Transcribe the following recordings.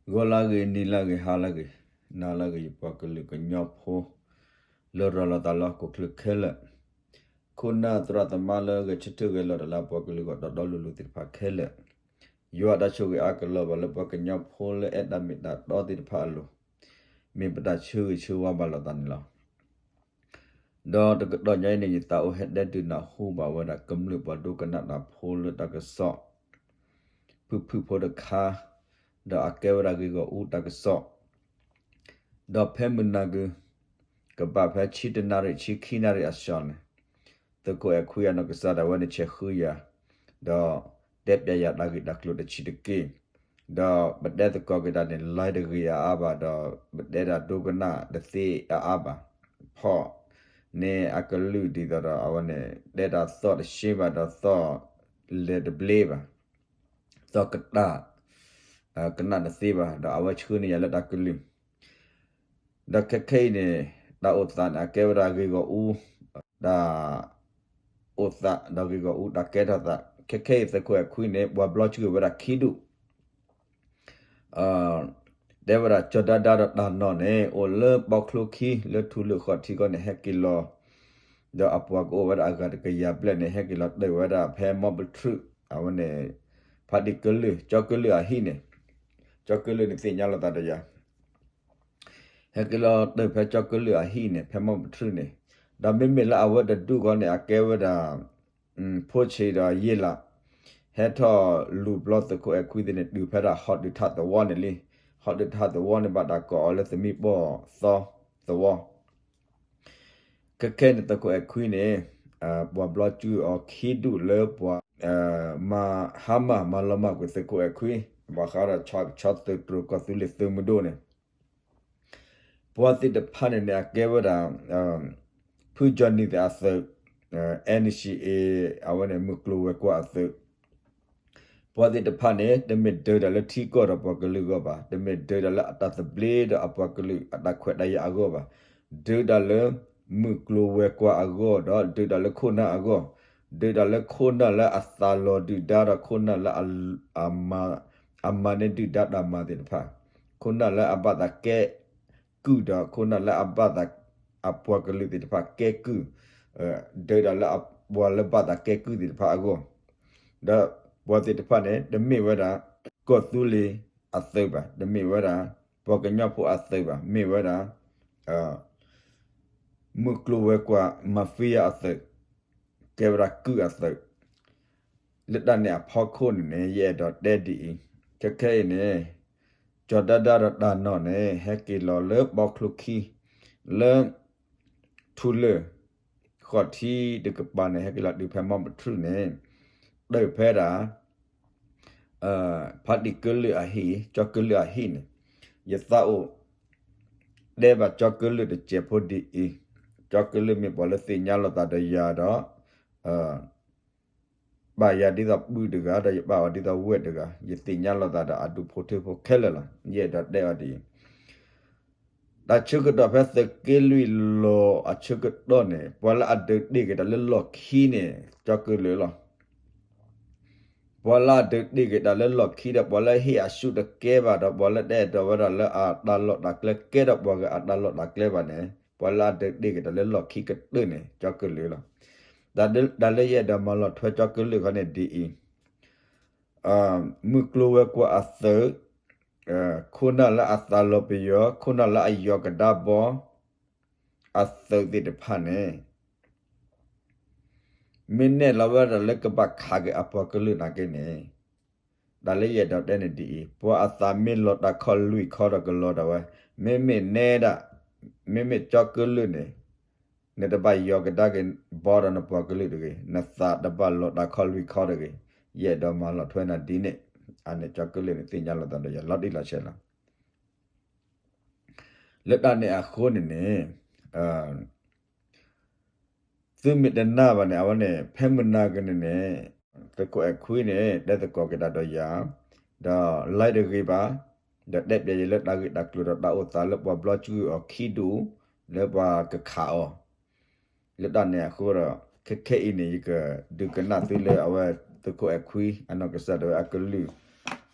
ဂီၤလၢဂ့ၤ နံၤလၢဂ့ၤ ဟါလၢဂ့ၤ နၤလၢဂ့ၤ ယပှၤကလုာ်ကညီဖိ လၢရၤလီၤသးလၢဟီၣ်ခိၣ်ချၢခဲလၢာ်, ခိၣ်နၢ်သရၣ်သမါလၢဂဲၤဆၢထၢၣ်ဂဲၤလီၤတၢ်လၢပှၤကလုာ်ဂီၢ်တီတီလိၤလိၤသ့ၣ်တဖၣ်ခဲလၢာ်, ယွၤတၢ်ဆိၣ်ဂ့ၤအါကလီၤဘၣ်လၢပှၤကညီဖိလၢအဲၣ်တၢ်မ့ၢ်တၢ်တီသ့ၣ်တဖၣ်အလိၤ, မ့ၢ်ပတၢ်ဆၢဂ့ၤဆၢဝါဘၣ်လိာ်သးန့ၣ်လီၤ. ဒီးတကတီၢ်ညါအံၤန့ၣ် ယသးအိၣ်ဟဲတဲဒုးနၢ်ဟူဘၣ်ဝဲဒၣ်ကမျၢၢ်ပှၤဒိကနၣ်တၢ်ဖိလၢတၢ်ကစီၣ် ဖုၣ်ဖုၣ်ဖိတခါ, ဒီးအကဲဝဲဒၣ်ဂ့ၢ်ဂီၢ်အူတၢ်ကစီၣ်, ဒီးဖဲမုၢ်နၤကုၤ ကဘၣ်ဖဲဆံတနၣ်ရံၣ် ဆံခံနၣ်ရံၣ်အစှၤန့ၣ်, သုးခိၣ်အဲၣ်ခွံအနီၢ်ကစၢ်ဒၣ်ဝဲန့ၣ် ဆဲးဃုယၤ, ဒီးတဲပျဲယၤတၢ်ဂ့ၢ်တၢ်ကျိၤတဆံးတက့ၢ်, ဒီးပတဲသကိးက့ၤတၢ်န့ၣ် လၢတဂ့ၤအါအါဘၣ် ဒီးပတဲတၢ်ဒိကနၣ်တသ့အါအါဘၣ်, ဖီၣ်န့ၢ်အကလုၢ်ဒ်သိးဒီးအဝဲန့ၣ် တဲတၢ်သီၣ်တဆ့ဘၣ်ဒီးသီၣ်လဲၤတဘျ့ဘၣ်, သီၣ်ကတၢ် ကနၣ်တသ့ဘၣ် ဒီးအဝဲဆှၢန့ၢ်ယၤလၢတၢ်ကလုၢ်, ဒီးခဲခဲအံၤန့ၣ် တၢ်အိၣ်သးန့ၣ် အကဲဝဲဒၣ်ဂ့ၢ်ဂီၢ်အူ, တၢ် အိၣ်သးဒီးဂ့ၢ်ဂီၢ်အူတၢ်ကဲထီၣ်သး, ခဲခဲအံၤသုးခိၣ်အဲၣ်ခွံန့ၣ် ပှၤဘျီစုကဝဲဒၣ်ခံဒူၣ်, တဲဝဲဒၣ်ကၠီၤဒါဒါဒီးတၢ်နီၢ်န့ၣ် အိၣ်လၢပီချိခံ လၢထူလၢၢ်ဃီၣ်ထံးခီန့ၣ် ဟဲက့ၤလီၤ, ဒီးအပှၤကအိၣ်ဝဲဒၣ်အဂၤတကယၤဘျဲၣ်န့ၣ် ဟဲက့ၤလီၤတၢၢ်ဝဲဒၣ်ဖဲမီပထြူး အဝဲန့ၣ် ဖးဒံၣ်ကလုၢ် ကၠီကလုၢ်အဟံၣ်န့ၣ်, ကၠီကလုၢ်န့ၣ်သ့ၣ်ညါလိာ်သးဒီးယၤ ဟဲက့ၤလီၤတၢၢ်ဖဲကၠီကလုၢ်အဟံၣ်န့ၣ် ဖဲမီပထြူးန့ၣ်, ဒီးမ့မ့ၢ်လၢအဝဲတဒူၣ်ဃီန့ၣ် အကဲဝဲဒၣ် ဖိဆံးဒီးယ့လး, ဟဲထီၣ်လူၤဘျီသုးခိၣ်အဲၣ်ခွံသ့ၣ်န့ၣ် တုၤဖဲဒၣ်ဟီၣ်ဒုးထးသဝီန့ၣ်လံ, ဟီၣ်ဒုးထးသဝီန့ၣ် ဘၣ်တၢ်ကိးအီၤလၢသမံပီၢ်သီသဝီ ခဲခဲန့ၣ်သုးခိၣ်အဲၣ်ခွံန့ၣ် ပှၤဘျီစုအီၤခံဒူၣ်လၢပှၤ မၤဟါမၢ်မၤလီၤမၢ်ကွံာ်သုးခိၣ်အဲၣ်ခွံ, ဘၣ်ဃးဒီးဆီၣ်ကဆီသုးတြိၤကီၢ်သူလ့ၤသုးမုၢ်ဒိၣ်န့ၣ်, ပှၤသ့ၣ်တဖၣ်န့ၣ်န့ၣ် အကဲဝဲဒၣ် ဖုကၠီနံၤသ့ၣ်အသုး, NCA အဝဲန့ၣ် မုၢ်ကျိၤဝဲၤကွာ်အသုး ပှၤသ့ၣ်တဖၣ်န့ၣ် တမ့ၢ်ဒုးတၢ်လၢထံကီၢ်ဒီးပှၤကလုာ်အဂီၢ်ဘၣ်, တမ့ၢ်ဒုးတၢ်လၢအတၢ်သဘျ့ဒီးအပှၤကလုာ်အတၢ်ခွဲးတၢ်ယာ်အဂီၢ်ဘၣ်, ဒုးတၢ်လၢ မုၢ်ကျိၤဝဲၤကွာ်အဂီၢ်ဒီး ဒုးတၢ်လၢခိၣ်နၢ်အဂီၢ်, ဒုးတၢ်လၢခိၣ်နၢ်လၢအသးလီၤဒုၣ်ဒါဒီးခိၣ်နၢ်လၢ အမၤန့ၢ်ဒုၣ်ဒါတၢ်မၤသ့ၣ်တဖၣ်, ခိၣ်နၢ်လၢအဘၣ်သးကဲကုၢ်ဒီးခိၣ်နၢ်လၢအဘၣ်သး အပှၤကလုာ်သ့ၣ်တဖၣ်ကဲကုၢ်, ဒုးတၢ်လၢအပှၤလၢဘၣ်သးကဲကုၢ်သ့ၣ်တဖၣ်အဂီၢ်, ဒီးပှၤသ့ၣ်တဖၣ်န့ၣ် တမ့ၢ်ဝဲဒၣ် ကီၢ်သူလ့ၤအသုးဘၣ်, တမ့ၢ်ဝဲဒၣ် ပှၤကညီဖိအသုးဘၣ်, မ့ၢ်ဝဲဒၣ် မုၢ်ကျိၤဝဲၤကွာ် mafia အသုး, ကဲဝဲဒၣ်ကုၢ်အသုး, လၢတၢ်န့ၣ်အဖီခိၣ်န့ၣ်န့ၣ် ယအဲၣ်ဒိးတဲဒ်အံၤ, ခဲခဲအံၤန့ၣ် ကၠီၤဒါဒါဒီးတၢ်နီၢ်န့ၣ် ဟဲက့ၤလီၤလၢပီချိခံ လၢ ထူလၢၢ် ဃီၣ်ထံတကပၤန့ၣ် ဟဲက့ၤလီၤတုၤဖဲမီပထြူးန့ၣ် တၢၢ်ဖဲဒၣ် ဖးတံၢ်ကလုာ်အဟံၣ် ကၠီကလုာ်အဟံၣ်န့ၣ် ယသးအိၣ် တဲဘၣ်ကၠီကလုာ်တစဲးဖိဒ်အံၤ, ကၠီကလုာ်မ့ၢ်ပှၤလၢသ့ၣ်ညါလိာ်သးဒီးယၤဒီး ပာ်ယၤဒ်သိးပုၢ်တဂၤ ဒီးယပာ်အီၤဒ်သိးဝဲၢ်တဂၤ, ယသ့ၣ်ညါလိာ်သးဒီးအဒူၣ်ဖိထၢဖိခဲလၢာ်လီၤ. ယအဲၣ်ဒိးတဲအီၤဒ်အံၤ, တၢ်ဆၢကတီၢ်ဖဲသုးက့လွံၢ်လီၤအဆၢကတီၢ်န့ၣ် ပှၤလၢအဒုးတ့ၢ်က့ၤတၢ်လၢလီၢ်ခံန့ၣ် ကၠီကလုာ်လီၤ. ပှၤလၢအဒုးတ့ၢ်က့ၤတၢ်လၢလီၢ်ခံဒီး ပှၤလၢဟ့ၣ်အဆူၣ်တကဲဘၣ်ဒီး ပှၤလၢတအဲၣ်ဒိးဝဲဒၣ်လၢအတၢ်လီၢ်တၢ်ကျဲကဲဒီးပှၤဂၤအတၢ်လီၢ်တၢ်ကျဲဘၣ်န့ၣ် ပှၤလၢအဒုးတ့ၢ်က့ၤတၢ်လၢလီၢ်ခံကတၢၢ်န့ၣ် ကၠီကလုာ်လီၤ. တၢ်လၢယအဲၣ်ဒိးမၤလီၤထွဲကၠီကလုာ်ခီန့ၣ်ဒ်အံၤ, မုၢ်ကျိၤဝဲၤကွာ်အသုး, ခိၣ်နၢ်လၢအသးလီၤပယီၤ ခိၣ်နၢ်လၢအယီၤကဒါဘီ အသုးသ့ၣ်တဖၣ်န့ၣ် မ့ၢ်နဲၣ်လီၤဝဲဒၣ်လၢကဘၣ်ခးက့ၤအပှၤကလုာ်နာ်က့န့ၣ်, တၢ်လၢယအဲၣ်ဒိးတဲန့ၣ်ဒ်အံၤ, ပှၤအသးမ့ၢ်လီၤတၢ်ခီလွံၢ်ခီဒီးကလီၤဒၣ်ဝဲ, မ့မ့ၢ်နဲဒၣ်, မ့မ့ၢ်ကၠီကလုာ်န့ၣ်, နတဘၣ်ယီၤကဒါက့ၤဘီဒီးနပှၤကလုာ်တဂ့ၤ, နသးတဘၣ်လီၤတၢ်ခီလွံၢ်ခီတဂ့ၤ, ယအဲၣ်ဒိးမၤလီၤထွဲနၤဒ်န့ၣ်, အန့ၣ်ကၠီကလုာ်န့ၣ် သ့ၣ်ညါလိာ်သးဒီးယၤလီၤတံၢ်လီၤဆဲးလီၤ. လၢတၢ်န့ၣ်အဃိန့ၣ်န့ၣ် သုမ့ၢ်တနာ်ဘၣ်န့ၣ် အဝဲန့ၣ် ဖဲမုၢ်နၤက့ၤန့ၣ်န့ၣ် သုးခိၣ်အဲၣ်ခွံန့ၣ် တဲသကိးက့ၤတၢ်ဒီးယၤ, ဒီးလၢတဂ့ၤဘၣ်, ဒီးတဲပျဲယၤလၢတၢ်ဂ့ၢ်တၢ်ကျိၤဒီးတၢ်အိၣ်သးလၢပှၤဘျီစုအီၤခံဒူၣ် လၢပှၤကခးအီၤ, လၢတၢ်န့ၣ်အဃိဒီး ခဲခဲအံၤန့ၣ် ယကဒုးကနၣ်သုလၢအဝဲသုးခိၣ်အဲၣ်ခွံ အနီၢ်ကစၢ်ဒၣ်ဝဲအကလုၢ်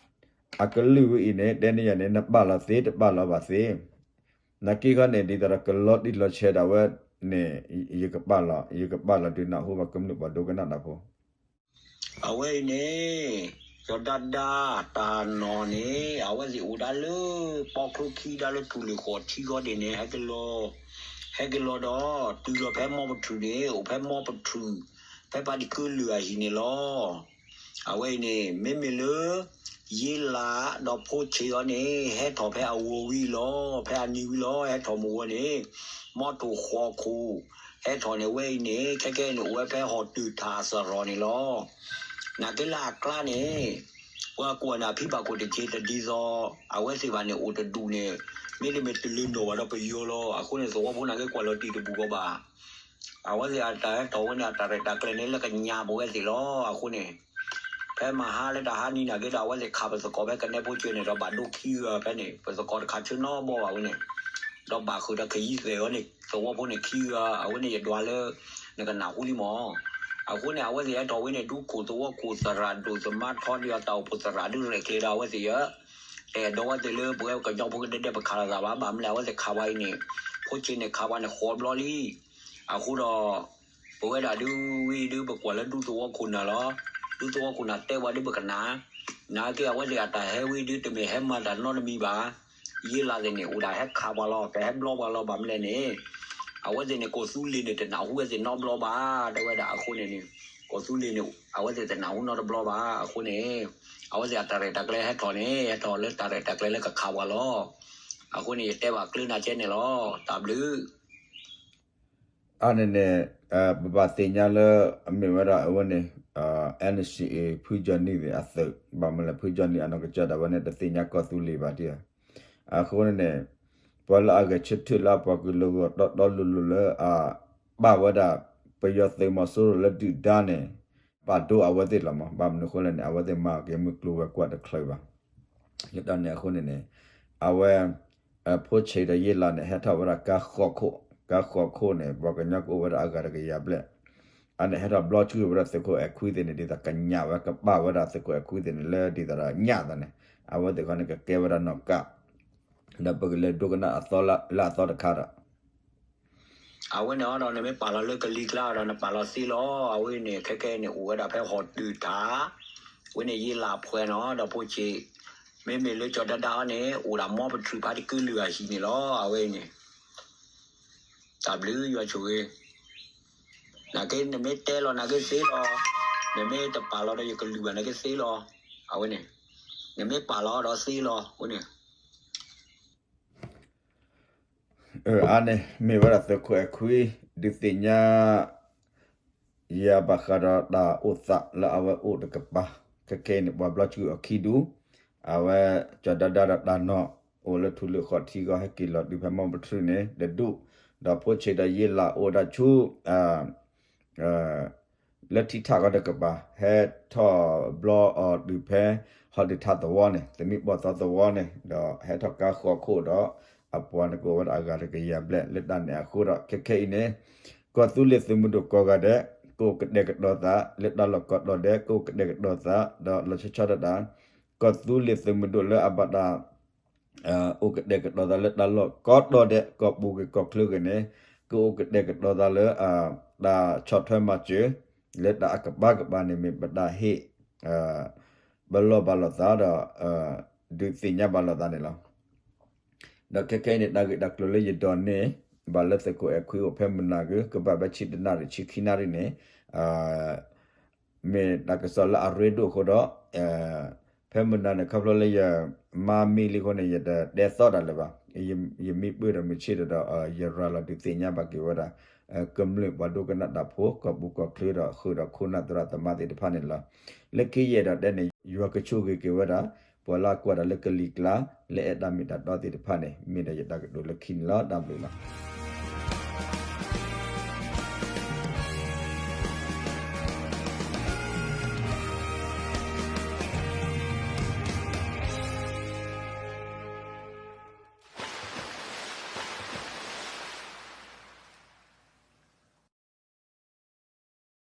အကလုၢ်ဝဲအံၤန့ၣ် တဲန့ၢ်ယၤန့ၣ် နပာ်လီၤသ့ တပာ်လီၤဘၣ်သ့. နာ်က့ခီန့ၣ် ဒ်သိးဒီးကလီၤတံၢ်လီၤဆဲးဒၣ်ဝဲန့ၣ် ယကပာ်လီၤ ယကပာ်လီၤဒုးနၢ်ဟူဘၣ်ကမျၢၢ်ပှၤဒိကနၣ်တၢ်ဖိ အဝဲအံၤန့ၣ် ကၠီၤဒၣ်ဒၣ်တၢ်နီၢ်န့ၣ် အဝဲသ့ၣ်အိၣ်ဒၣ်လၢ ပီချိခံဒၣ်လၢထူလ့ၢ်ဃီထံဂီၢ်ဒ်န့ၣ် ဟဲက့ၤလီၤ ဟဲက့ၤလီၤဒီး တုၤလီၤဖဲမီပထြူးန့ၣ် အိၣ်ဖဲမီပထြူး ဖဲပၣ်တံကုလုာ်အဟံၣ်န့ၣ်လီၤ. အဝဲအံၤန့ၣ် မ့မ့ၢ်လၢ ယ့လးဒီးဖိဆံးအီၤန့ၣ် ဟဲထီၣ်ဖဲအဝီၤဝံၤလီၤ ဖဲအနံၤဝံၤလီၤ ဟဲထီၣ်မုၢ်ဝီၤန့ၣ် မီထိၣ်ဃီခိၣ် ဟဲထီၣ်န့ၣ်ဝဲအံၤန့ၣ် ခဲကဲအံၤန့ၣ် အိၣ်ဝဲဖဲဟီၣ်တုၤထးအစရီန့ၣ်လီၤ. နာ်က့လၢအကျါန့ၣ် ပှၤကွၢ်န့ၣ်အဖံဘၣ်ခိၣ်တက့ၤတဒ်သိး အဝဲသ့ၣ်ဘၣ်န့ၣ်အိၣ်တဒူၣ်န့ၣ် မ့တမ့ၢ်တလၢနီၢ်ဘၣ်ဒီးပယီၤလီၤ. အဃိန့ၣ် သဝီဖိနာ်က့ကွၢ်လီၤတံၢ်တဘူၣ်ဃီဘၣ် အဝဲသ့ၣ်အတၢ်ဟဲထီၣ်ဝဲန့ၣ် အတၢ်ရဲၣ်တၢ်ကျဲၤန့ၣ် လၢကညးပဝဲသ့ၣ်လီၤ. အဃိန့ၣ် ဖဲမဟါလၢတၢ်ဟါနံၤနာ်က့ဒီး အဝဲသ့ၣ်ခးပသကိးဖဲကနဲဖိစၢၤန့ၣ်ဒီး ဘၣ်ဒိခံဂၤဖဲန့ၣ် ပသကိးတခးဆၢနီတဘျီဘၣ်ဝဲန့ၣ် ဒီးဘၣ်ဃုာ်ဒီးခယံသဲးအီၤန့ၣ် သဝီဖိန့ၣ်ခံဂၤ အဝဲန့ၣ်ယဒွးလၢ နကနၢ်ဟူလံမး. အဃိန့ၣ် အဝဲသ့ၣ်ဟဲထီၣ်ဝဲန့ၣ် ဒူခိၣ်သဝီခိၣ်သရၣ်ဒိၣ်သမါထီဒီးတၢ်အိၣ်ဖှိၣ်သရၣ်ဒုးရဲၣ်ကျဲၤဒီးအဝဲသ့ၣ်ယဲ အဲၣ်ဒိးဝဲသ့ၣ်လၢပဝဲကညီဖိကဒဲဒဲပခးလိာ်သးဘၣ် ဘၣ်မနုၤလဲၣ် အဝဲသ့ၣ်ခးဝဲအံၤန့ၣ် ဖိဆံးန့ၣ်ခးဝဲန့ၣ်ဃိးဘျီလံ. အဃိဒီး ပဝဲဒၣ်ဒုးဝံၤဒုး ပကွၢ်လၢဒူသဝီခိၣ်နၢ်လီၤ. ဒူသဝီခိၣ်နၢ်တဲဝဲဒုးပကနၣ်, နာ်က့အဝဲသ့ၣ်အတၢ်ဟဲဝံၤဒုး တမ့ၢ်ဟဲမၤတၢ်နီတမံၤဘၣ်. ယ့လးသ့ၣ်န့ၣ် အိၣ်ဒၣ်ဟဲခးပှၤလီၤ, ကဟဲဘျီပှၤလီၤ. ဘၣ်မနုၤလဲၣ်န့ၣ် အဝဲသ့ၣ်န့ၣ် ကီၢ်သူလ့ၤန့ၣ် တနၢ်ဟူဝဲသ့ၣ်နီတဘျီဘၣ် တဲဝဲဒၣ်အဃိန့ၣ်န့ၣ် ကီၢ်သူလ့ၤန့ၣ် အဝဲသ့ၣ်တနၢ်ဟူနီတဘျီဘၣ်. အဃိန့ၣ် အဝဲသ့ၣ်အတၢ်ရဲၣ်တၢ်ကျဲၤဟဲထီၣ်န့ၣ် ဟဲထီၣ်လၢတၢ်ရဲၣ်တၢ်ကျဲၤလၢကခးပှၤလီၤ. အဃိန့ၣ် ယတဲဘၣ်ကျၢၢ်နၤကဲန့ၣ်လီၤ. တၢ်ဘျုး အန့ၣ်န့ၣ် ပဘၣ်သ့ၣ်ညါလၢ အမ့ၢ်ဝဲဒၣ်အဝဲန့ၣ် NCA ဖုကၠီနံၣ်သ့ၣ်အသုး, ဘၣ်မနုၤလဲၣ် ဖုကၠီနံၣ်အနီၢ်ကစၢ်ဒၣ်ဝဲန့ၣ် တသ့ၣ်ညါကီၢ်သူလ့ၤဘၣ်ဒ်ဧါ. အဃိန့ၣ်န့ၣ် ပှၤလၢအဂဲၤဆၢထၢၣ်လၢအပှၤကလုာ်ဂီၢ်တီတီလိၤလိၤလၢအ ပာ်ဝဲဒၣ် ပယီၤသုးမီၤစိရိၤလၢဒုၣ်ဒါန့ၣ် ပာ်ဒိၣ်အဝဲသ့ၣ်လီၤမး. ဘၣ်မနုၤအဃိလဲၣ်န့ၣ် အဝဲသ့ၣ်မၤက့ၤမုၢ်ကျိၤဝဲၤကွာ်တချုးဘၣ်. လၢတၢ်န့ၣ်အဃိန့ၣ်န့ၣ် အဝဲ ဖိဆံးဒီးယ့လးန့ၣ် ဟဲထီၣ်ဝဲဒၣ်ကါဃိးခိၣ်, ကါဃိးခိၣ်န့ၣ် ပှၤကညီကအိၣ်ဝဲဒၣ်အဂၤတကယၤဘျဲၣ်. အန့ၣ်ဟဲထီၣ်ဘျီဆူၣ်ဝဲဒၣ်သုးခိၣ်အဲၤခွံသ့ၣ်န့ၣ် ဒ်သိးကညးဝဲ ကပာ်ဝဲဒၣ်သုးခိၣ်အဲၤခွံသ့ၣ်န့ၣ် လၢဒ်သိးဒီးညၣ်သးန့ၣ် အဝဲသ့ၣ်ခီန့ၣ် ကကဲဝဲဒၣ်နီၢ်ကး ဒီးပကလဲၤဒိကနၣ်အသီလၢအသီတခါဒီး အဝဲန့ၣ်ဒီး နမ့ၢ်ပာ်လီၤလၢကလံၤကျါဒီး နပာ်လီၤသ့လီၤ. အဝဲန့ၣ် ခဲကဲန့ၣ် အိၣ်ဝဲဒၣ်ဖဲဟီၣ်တုၤထး ဝဲန့ၣ်ယ့လးဖှဲးနီၤ ဒီးဖိဆံး, မ့မ့ၢ်လၢကၠီၤဒၣ်ဒၣ်အီၤန့ၣ် အိၣ်ဒၣ်မီပထြူးဖးတကုလုာ်အဟံၣ်န့ၣ်လီၤ. အဝဲအံၤန့ၣ် တၢ်ဘျုးယွၤဆိၣ်ဂ့ၤ, နာ်က့နမ့ၢ်တဲလီၤနာ်က့သ့လီၤ, နမ့ၢ်တပာ်လီၤဒီးယကလုၢ်ဘၣ်နာ်က့သ့လီၤ. အဝဲန့ၣ် နမ့ၢ်ပာ်လီၤဒီးသ့လီၤ အဝဲန့ၣ် အန့ၣ် မ့ၢ်ဝဲဒၣ်သုးခိၣ်အဲၤခွံ ဒုးသ့ၣ်ညါ ယၤဘၣ်ဃးဒီးတၢ်အိၣ်သးလၢအဝဲအိၣ်တကပၤ, ခဲခဲအံၤန့ၣ် ပှၤဘျီဆူၣ်အီၤခံဒူၣ်, အဝဲကၠီၤဒၣ်ဒၣ်ဒီးတၢ်နီၢ် အိၣ်လၢထူလၢဃီထံဂီၢ်ဟဲက့ၤလီၤဒုးဖဲမီပထြူးန့ၣ် တဒူၣ်, ဒီးဖိဆံးဒီးယ့လးအိၣ်ဒၣ်ဆူ လၢထံထးဂီၤတကပၤ ဟဲထီၣ်ဘျီအီၤဒုးဖဲ ဟီၣ်ဒုးထးသဝီန့ၣ် သမံးဘီၣ်သီသဝီန့ၣ် ဒီးဟဲထီၣ်ကါဃိးခိၣ်ဒီး အပှၤန့ၣ်ကအိၣ်ဝဲဒၣ်အဂၤတကယၤဘျဲၣ် လၢတၢ်န့ၣ်အဃိဒီး ခဲခဲအံၤန့ၣ် ကီၢ်သူလ့ၤသုးမုၢ်ဒိၣ်ကိးဂၤဒဲး ကအိၣ်ကတဲာ်ကတီၤသး လၢတၢ်လီၢ်ကိးတီၤဒဲး ကအိၣ်ကတဲာ်ကတီၤသး ဒီးလီၤဆီဆီဒၣ်တၢ် ကီၢ်သူလ့ၤသုးမုၢ်ဒိၣ်လၢအဘၣ်တၢ် အိၣ်ကတဲာ်ကတီၤသးလၢတၢ်လီၢ်ကိးတီၤဒဲး ကီၢ်ပူၤဂ့ၤကီၢ်ချၢဂ့ၤန့ၣ် ကအိၣ်ကတဲာ်ကတီၤသးလၢ တၢ်ဆီၣ်ထွဲမၤစၢၤ လၢတၢ်အကပၤကပၤန့ၣ် မ့ၢ်ပတၢ်ဟ့ၣ် ပလီၢ်ဘၣ်လိာ်သးဒီး ဒုးသ့ၣ်ညါဘၣ်လိာ်သးန့ၣ်လီၤ. ဒီးခဲခဲအံၤန့ၣ် တၢ်ဂ့ၢ်တၢ်ကျိၤလၢယဒိးန့ၢ် ဘၣ်လၢသုးခိၣ်အဲၤခွံအိၣ်ဖဲမုၢ်နၤဂ့ၤ ကဘၣ်ဖဲဆံတနၣ်ရံၣ်ဆံခံနၣ်ရံၣ်န့ၣ် မ့ၢ်တၢ်ကစီၣ်လၢအရ့ဒိၣ်အဃိဒီး ဖဲမုၢ်နၤန့ၣ် ခီဖျိလၢယမါမံလံအဃိန့ၣ် ယတတဲသီတၢ်လၢၤဘၣ်. ယမံပၢၢ်ဒီးမုၢ်ဆ့ၣ်ဒီး ယရၤလီၤဒုးသ့ၣ်ညါဘၣ်က့ၤဝဲဒၣ် ကမျၢၢ်ပှၤဒိကနၣ်တၢ်ဖိ ကီၢ်ပူၤကီၢ်ချၢဒီးဃုာ်ဒီးခိၣ်နၢ်သရၣ်သမါသ့ၣ်တဖၣ်န့ၣ်လီၤ. လၢခံယအဲၣ်ဒိးတဲန့ၣ် ယွၤကဆိၣ်ဂ့ၤက့ၤဝဲဒၣ် ပှၤလၢအကွၢ်တၢ်လၢကလံၤကျါ လၢအဲၣ်တၢ်မ့ၢ်တၢ်တီသ့ၣ်တဖၣ်န့ၣ် မ့ၢ်ဒီးယတၢ်ကတိၤလၢခံန့ၣ်လီၤ. တၢ်ဘျုးလီၤ.